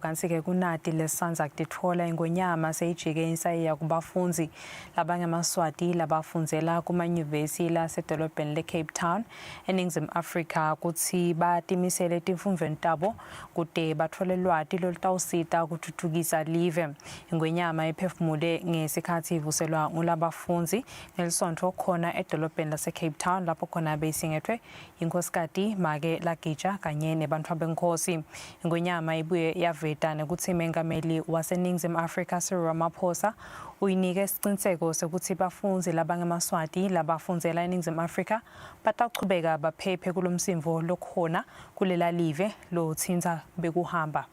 Kantsi-ke kunati lesisandza kutitfola ingonyama seyijike insayeya kubafundzi labangemaswati labafundzela kumanyuvesi lasedolobheni leCape Town eNingizimu Afrika kutsi batimisele etimfundvweni tabo kute batfole lwati lolutawusita kutfutfukisa live. Ingwenyama iphefumule ngesikhatsi ivuselwa ngulabafundzi ngelisontfo khona edolobheni laseCape Town lapho khona beyisingetfwe Inkhosikati Make Lagija kanye nebantfwabenkhosi. Ingwenyama ibuye yaveta nekutsi Mengameli waseNingizimu Afrika Cyril Ramaphosa uyinike siciniseko sekutsi bafundzi labangemaswati labafundzela eNingizimu Afrika batawuchubeka baphephe kulomsindvo lokhona kulela live lotsintsa bekuhamba.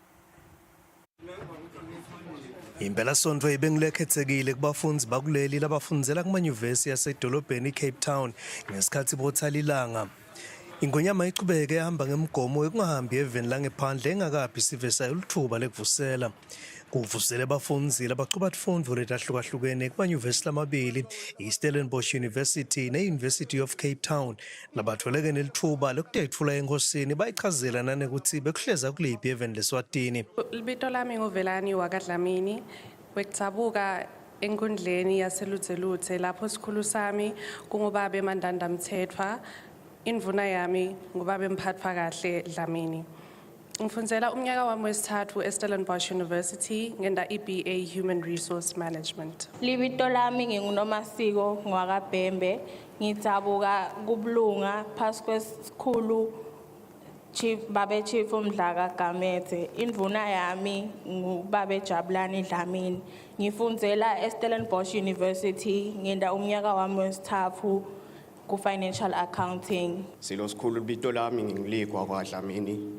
Impelasonto ibengilekhetsekile kubafundzi bakuleli labafundzela kumanyuvesi yasedolobheni iCape Town ngesikhatsi botsa lilanga. Ingonyama ichubeke ihamba ngemgomo wekungahambi eveni langephandle engakaphi sive sayo litfuba lekuvusela. Kuvusele bafundzi labachuba tifundvo letahlukahlukene kumanyuvesi lamabili i-Stellenbosch University ne-University of Cape Town labatfoleke nelitfuba lekutetfula enkhosini bayichazela nanekutsi bekuhleza kuliphi eveni leSwatini. Libito lami nguVelani wakaDlamini wekudzabuka enkundleni yaseLudzeludze lapho sikhulu sami kungubabe Mandanda Mthethwa indvuna yami ngubabe Mphatfwa kahle Dlamini. Ngifundzela umnyaka wami wesithathu eStellenbosch University ngenda i-BA Human Resource Management. Libito lami nginguNomasiko ngwakaBhembe ngidzabuka kubulunga phasi kwesikhulu Chief Babe Chief Umdlaka Gamedze indvuna yami ngubabe Jabulani Dlamini ngifundzela eStellenbosch University ngenda umnyaka wami wesithathu ku-financial accounting. Silo sikhulu libito lami nginguligwa kwaDlamini.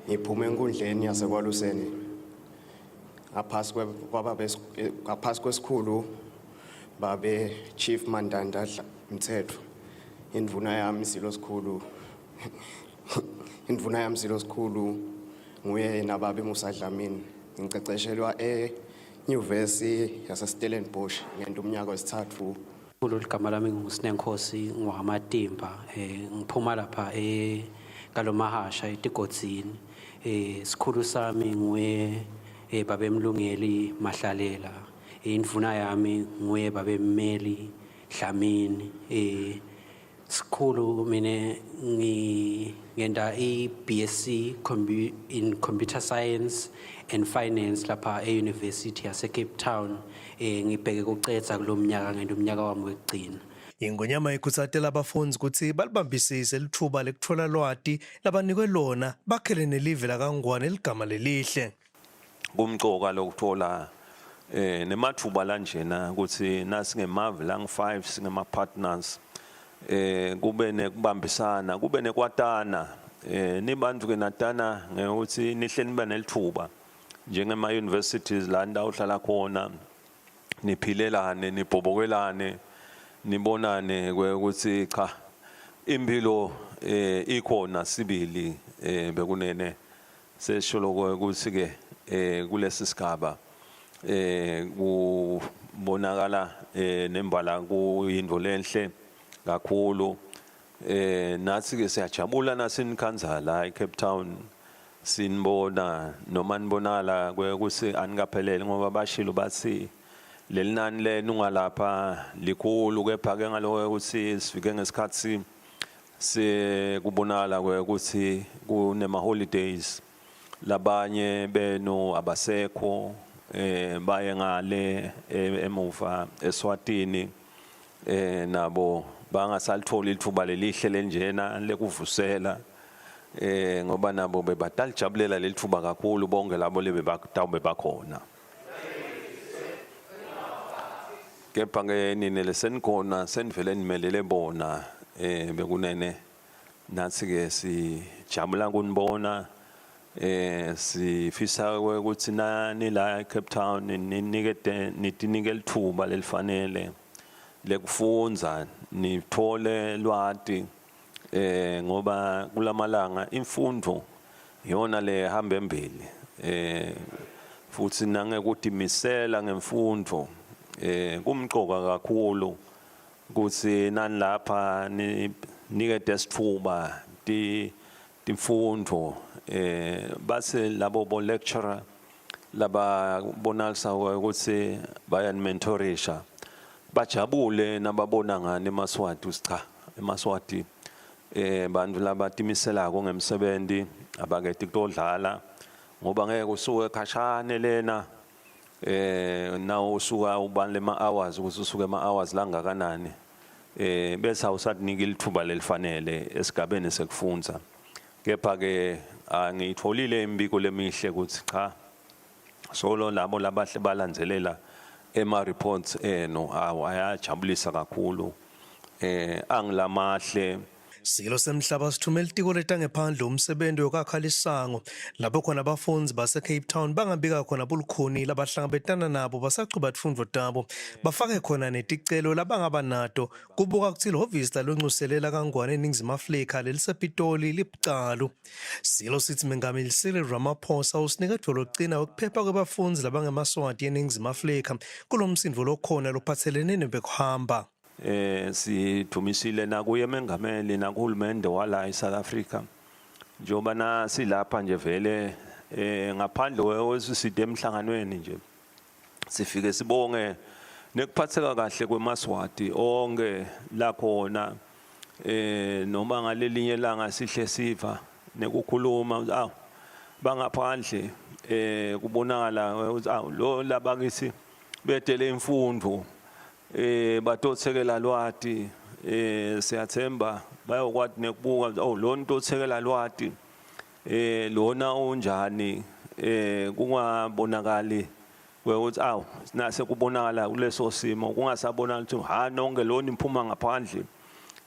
Ngiphuma enkundleni yasekwaluseni. Ngaphasi kwababe ngaphasi kwesikhulu babe Chief Mandanda Mthetho. Indvuna yami silo sikhulu. Indvuna yami silo sikhulu nguye yena babe Musa Dlamini. Ngiceceshelwa e Nyuvesi yaseStellenbosch ngenta umnyaka wesithathu. Kulolu gama lami nginguSinenkosi ngwakamatimba eh ngiphuma lapha eh kaLomahasha etigodzini eh sikhulu sami nguye eh babe Mlungeli Mahlalela indvuna yami nguye babe Mmeli Dlamini eh Sikhulu mina ngingenta i-BSc in Computer Science and Finance lapha e-University yase Cape Town eh ngibheke kucedza kulomnyaka ngenta umnyaka wami wekugcina. Ingonyama ikhutsatela abafundzi kutsi balibambisise litfuba lekutfola lwati labanikwe lona bakhele nelive lakaNgwane ligama lelihle. Kumcoka lokutfola eh nemathuba lanjena ukuthi nasingemave lang 5 singema partners eh kube nekubambisana kube nekwatana eh nibantu ke natana ngekuthi nihle nibe nelithuba njengema universities la ndawo uhlala khona niphilelane nibhobokelane nibonane ukuthi cha impilo eh ikhona sibili eh bekunene Sesho lokho ukuthi ke eh kulesi sigaba eh kubonakala eh nembala kuyinto lenhle kakhulu eh nathi ke siyajabula nasinikhanza la eCape Town sinibona noma nibonakala ukuthi anikaphelele ngoba bashilo bathi leli nani lenu ngalapha likhulu kepha ke ngaloko ukuthi sifike ngesikhathi Sekubonakala ukuthi kunema holidays labanye benu abasekho eh baye ngale eh, emuva eSwatini eh nabo bangasalitholi ithuba lelihle lenjena lekuvusela eh ngoba nabo bebatalijabulela lelithuba kakhulu bonke labo lebebakutawube bakhona Kepha ke nine lesenikhona senivele nimelele bona eh bekunene nathi ke sijabula kunibona eh sifisa ukuthi nani la eCape Town ninikete nitinike lithuba lelifanele lekufundza nithole lwati eh ngoba kulamalanga imfundo iyona le hamba embili eh futhi nangekutimisela ngemfundo eh kumcoka kakhulu ukuthi nani lapha nikete sitfuba ti timfundvo eh base labo bo lecturer laba bonalisa ukuthi bayani-mentorisha bajabule nababona ngani emaSwati ukuthi cha emaSwati eh bantu labatimiselako ngemsebenzi abaketi kutodlala ngoba ngeke usuke khashane lena eh nawo usuka ubani lema hours ukuthi usuke ema hours langakanani eh bese awusakunika ilithuba lelifanele esigabeni sekufundza kepha ke angiyitholile imbiko lemihle ukuthi cha solo labo labahle balandzelela ema reports enu awu ayajabulisa kakhulu eh angilamahle. Silo semhlaba sithumela itiko letangephandle umsebenzi wokwakha lisango lapho khona abafundzi base-Cape Town bangabika khona bulukhuni labahlangabetana nabo basachuba tifundvo tabo bafake khona neticelo labangaba nato kubuka kutsi lihhovisi laloncuselela kaNgwane eNingizimu Afrika lelisePitoli libucalu. Silo sithi Mengameli Cyril Ramaphosa usinike dvolocina wekuphepha kwebafundzi labangemaswati eNingizimu Afrika kulomsindvo lokhona lophatselene nebekuhamba. Eh sidumisile nakuye mengameli nakuhulumende wala eSouth Africa njengoba na silapha nje vele eh ngaphandle kwesiside emhlanganweni nje sifike sibonge nekuphatheka kahle kwemaswati onke lakhona eh noma ngalelinye langa sihle siva nekukhuluma awu bangaphandle eh kubonakala ukuthi awu lo labakithi bedele imfundo eh batotsekela lwati eh siyathemba bayokwati nekubuka oh lo ntotsekela lwati eh lona unjani eh kungabonakali ukuthi awu nase kubonakala kuleso simo kungasabonakala ukuthi ha nonke lona imphuma ngaphandle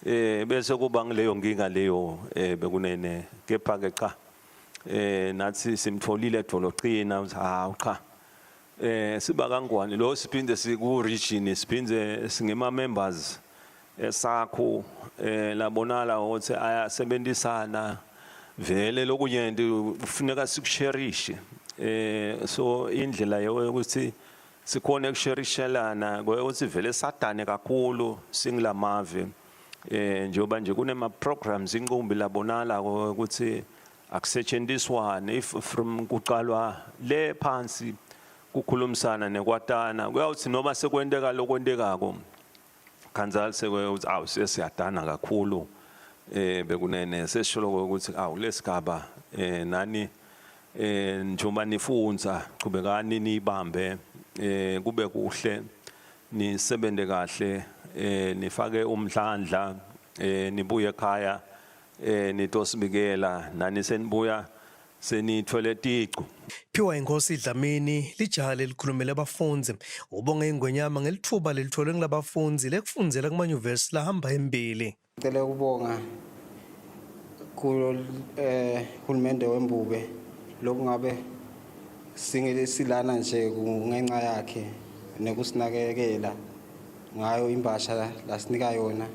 eh bese kuba ngileyo nkinga leyo eh bekunene kepha ke cha eh nathi simtholile doloqina ukuthi hawu cha eh siba kangwane lo siphinde siku region siphinde singema members esakho eh labonala ukuthi ayasebenzisana vele lokunye kufuneka sikusherishe eh so indlela yokuthi sikhona ukusherishelana ukuthi vele sadane kakhulu singilamave eh njengoba nje kunema programs inqumbi labonala ukuthi akusetshenziswane if from kuqalwa le phansi kukhulumisana nekwatana kuyawuthi noma sekwenteka lokwentekako khanzal sekwe awu sesiyadana kakhulu eh bekunene sesisho ukuthi awu lesigaba eh nani eh njengoba nifunza chubekani nibambe eh kube kuhle nisebenze kahle eh nifake umdlandla eh nibuye ekhaya eh nitosibikela nani senibuya senithwele ticu. Phiwa Inkosi Dlamini lijaha lelikhulumele abafundzi ubonge ingwenyama ngelitfuba lelitfolwe ngulabafundzi lekufundzela kumanyuvesi lahamba embili. Ngicela ukubonga kulo eh hulumende wembube lokungabe singele silana nje ngenxa yakhe nekusinakekela ngayo imbasha lasinika yona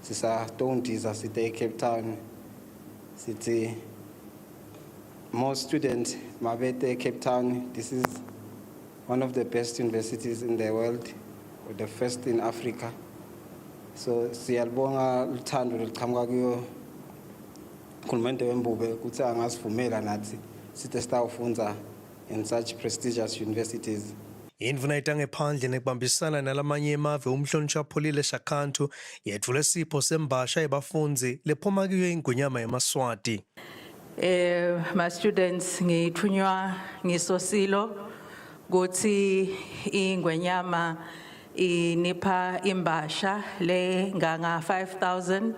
sisatondiza site eCape Town sithi more students mabete Cape Town. This is one of the best universities in the world, or the first in Africa. So siyalibonga luthando loluqhamuka kuyo uhulumende wembube ukuthi angasivumela nathi sithe sitawufundza in such prestigious universities. Indvuna yetangephandle nekubambisana nalamanye emave umhlonishwa Pholile Shakantu yetfule sipho sembasha yebafundzi lephuma kuyo ingwenyama yemaSwati. Eh ma students ngithunywa ngisosilo kuthi ingwenyama inipha imbasha le nganga 5000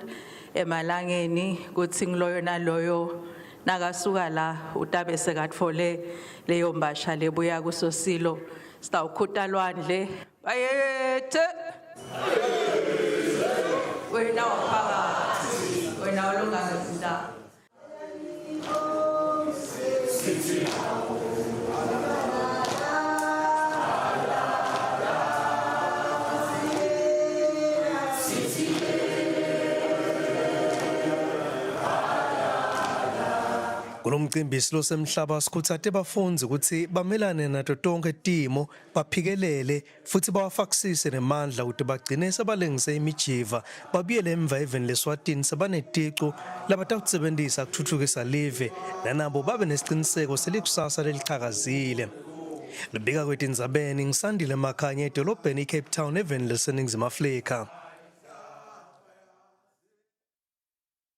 emalangeni kuthi ngiloyo naloyo nakasuka la utabe sekatfole leyo mbasha lebuya kusosilo sitawukhuta lwandle bayethe wena waphakathi wena olungangezindaba. Kulomcimbi isilo semhlaba sikhutsate bafundzi kutsi bamelane nato tonkhe timo, baphikelele futsi bawafakisise nemandla kute bagcine sebalengise imijiva babuyele emva eveni leSwatini sebaneticu labatawutisebentisa kutfutfukisa live nanabo babe nesiciniseko selikusasa lelichakazile. Lubika kwetindzabeni ngisandile Makhanya edolobheni iCape Town eveni leseNingizimu Afrika.